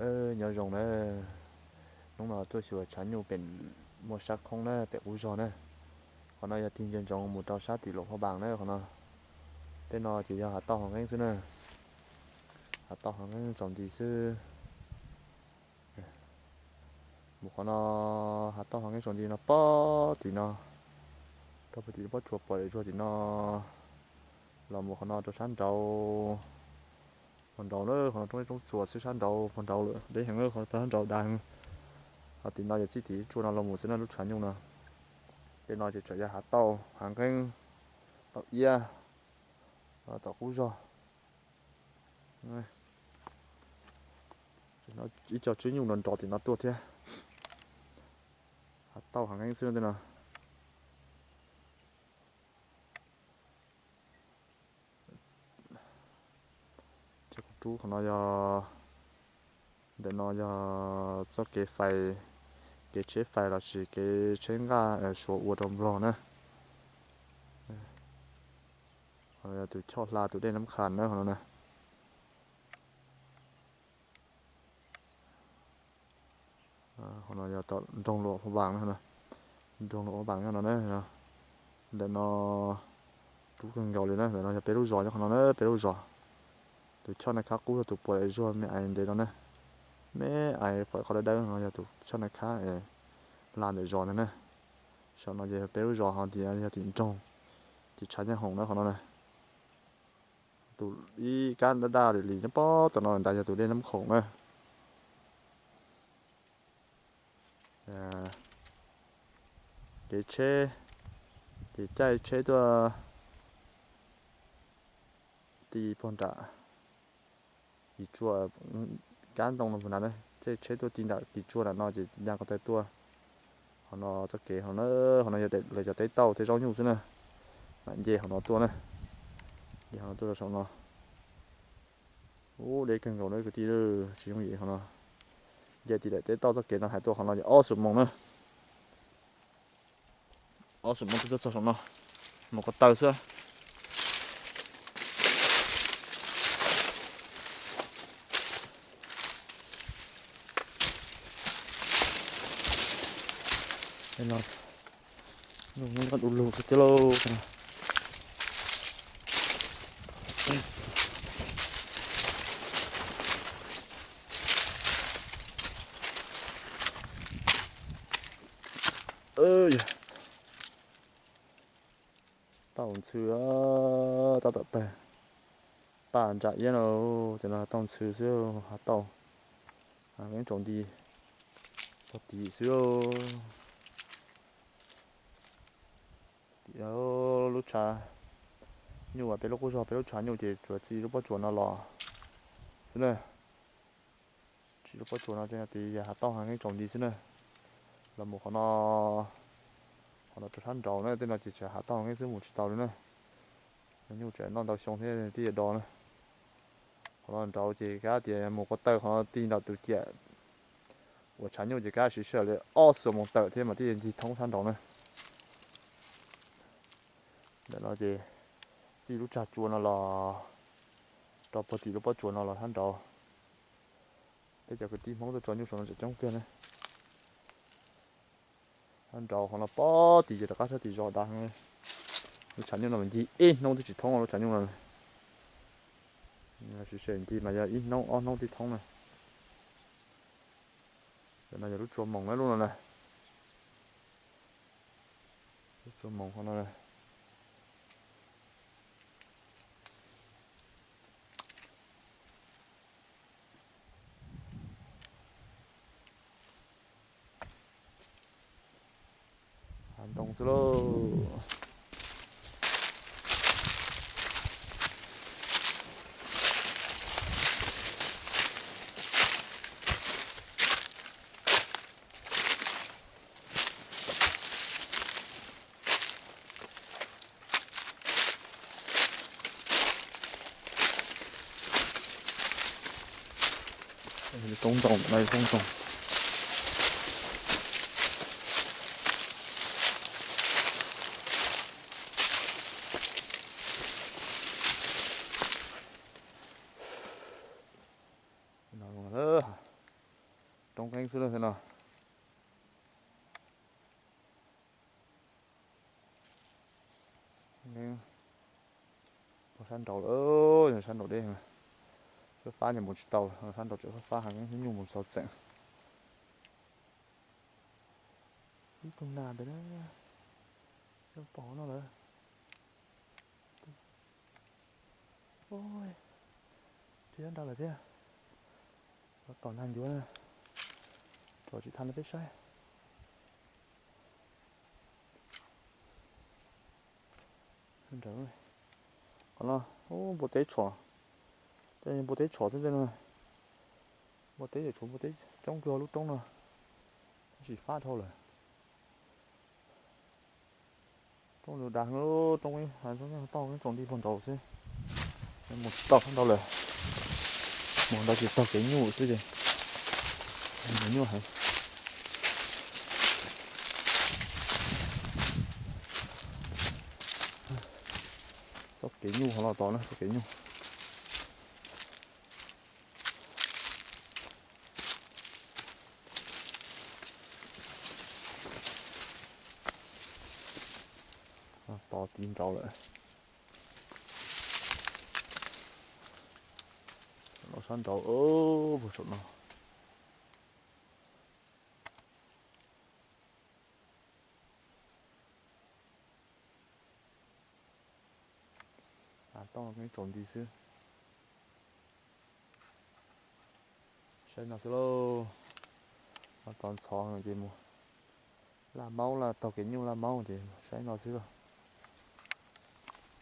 Nyob zoo na, hnub no tuaj xyuas tshav nyuj pem muaj sab khoob na, pem qub zog na. Qhov no yog tig ntsia ntsoov mus rau sab tim Luam Phaj Npas na qhov no. Tej no ces yog hav tauj hav nqeeb xwb na. Hav tauj hav nqeeb tsaus nti xwb. Mus qhov no, hav tauj hav nqeeb tsaus nti no pob tim no, rau puag tim lub pob tsuas pom zuag tim no, los mus qhov no rau sab nraud. Puag nraud na, qhov no roob zeb roob tsuas xwb, sab nraud puag nraud lawm, deb heev, qhov sab nraud dav heev. Ho tim no yog txij tim tsua no los mus xwb na, lub tshav nyuj no. Tej no ces tseem yog hav tauj hav nqeeb, tauj iab, tom qub zog. Ib co tswb nyuj nrov nrov tim no tuaj thiab. Hav tauj hav nqeeb xwb no tej no. Ces kuv rub qhov no yog, ntawm no yog txoj kev fais, kev tsheb fais lossis kev tsheb nqaj Suav ua rau Nplog na. Qhov no yog tus choj hla tus dej Nab Khas na qhov no na. Qhov no yog tom nroog Luam Phaj Npas na, nroog Luam Phaj Npas nyob no na. Ntawm no rub kawg nkaus li na, ntawm no yog peb lub zos nyob qhov no na, peb lub zos. Tus choj Nab Khab qub yog tus puas zuag me ais ntev no na. Me ais pom qhov dawb dawb no yog tus choj Nab Khab es hla ntawm zos ntawd na. Saum no ces yog peb lub zos, ho tim no yog tim nroog, tim tshav nyob hoom na qhov no na. Tus ib kab daj daj li li nyob pob tom no ntawd yog tus dej Nab Khoom na. Kev tsheb, ces caij tsheb tuaj ti puag nram Kis Tsua, kab ntoo no puag nrad na, caij tsheb tuaj ti nram Kis Tsua nram no ces ya ko taw tuaj. Qhov no txoj kev hauv na, qhov no yog lawv cov teb tauj thiab zaub nyuj xwb na. Mam nce qhov no tuaj na, nce qhov no tuaj rau saum no. Ub, deb kawg nkaus na kwv tij, tsis yooj yim qhov no. Nce tim daim teb tauj txoj kev no hais tuaj qhov no yog ob xuab moos na. Ob xuab moos twb tuaj txog saum no, mus ko taw xwb. Nyuj du lug tiag lauj. Tauj ntxhw, tab tom tawg, paj ntsam iab no, cov no tauj ntxhw xwb, hav tauj, hav nqeeb tsaus nti, tog tim xwb. Tim lub tshav nyuj, peb lub qub zog peb lub tshav nyuj ces tsuas txij lub pob tsuas no los xwb na. Txij lub pob tsuas no ces yog hav tauj hav nqeeb tsaus nti xwb na. Los mus qhov no, qhov no rau sab nraud na, tej no ces tseem hav tauj hav nqeeb xwb, mus tsis tau li na. Nyuj tseem noj ntau xyoo thiab twb yuav do na. Qhov no nraud ces kav tias mus ko taw qhov no tig nram tus ciam uas tshav nyuj ces kav siv sij hawm li ob xuab moos tawm thiab mas twb yuav ncig thoob sab nraud na. Ntawm no ces txij lub tsag tsua no los rau puag tim lub pob tsuas no los sab nraud. Peb cov kwv tij Hmoob tuaj tso nyuj saum no tseem coob kawg na. Sab nraud qhov no pob tim ces rov qab sab tim zos dav heev. Lub tshav nyuj no mas ncig ib hnub twb tsis thoob lub tshav nyuj no. Siv sij hawm ncig mas yog ib hnub ob hnub twb thoob na. Cov no yog lub tsua moos na, lub no na. Lub tsua moos qhov no na. Hav ntoo xwb lauj. Roob ntoo no, roob ntoo. Toob qeeb xwb no. Pog sab nraud, sab nraud deb, sab fab nyob mus tsis tau, sab nraud tseem fab fab heev, nyuj mus tsis tau txeem. Ib tug nas ntawd na, coj pom no lawm. Ua, rhiab nrad lawm thiab. Los tom nag ncuav na, tom tsis tau no peb saib. Qhov no, ub, npua teb tshom, tej npua teb tshom xwb tej no. Npua teb yuav tshuav npua teb coob kawg lub roob no, tab sis fab dhau lawm. Roob ntawd dav heev, roob toj tsaus nti puag nraud xwb. Mus tsis tau sab nraud lawm, mus nraud tsis taug kev nyuj xwb ces nyuaj heev. Txoj kev nyuj ho los tod na, txoj kev nyuj. Tod tiv nraud lawm. Los sab nraud puag saum no. Av toj no tsaus nti xwb. Saib no xwb lauj. Av toj ntxhov ces mus laj maub, laj taug kev nyuj laj maub ces saib no xwb lauj.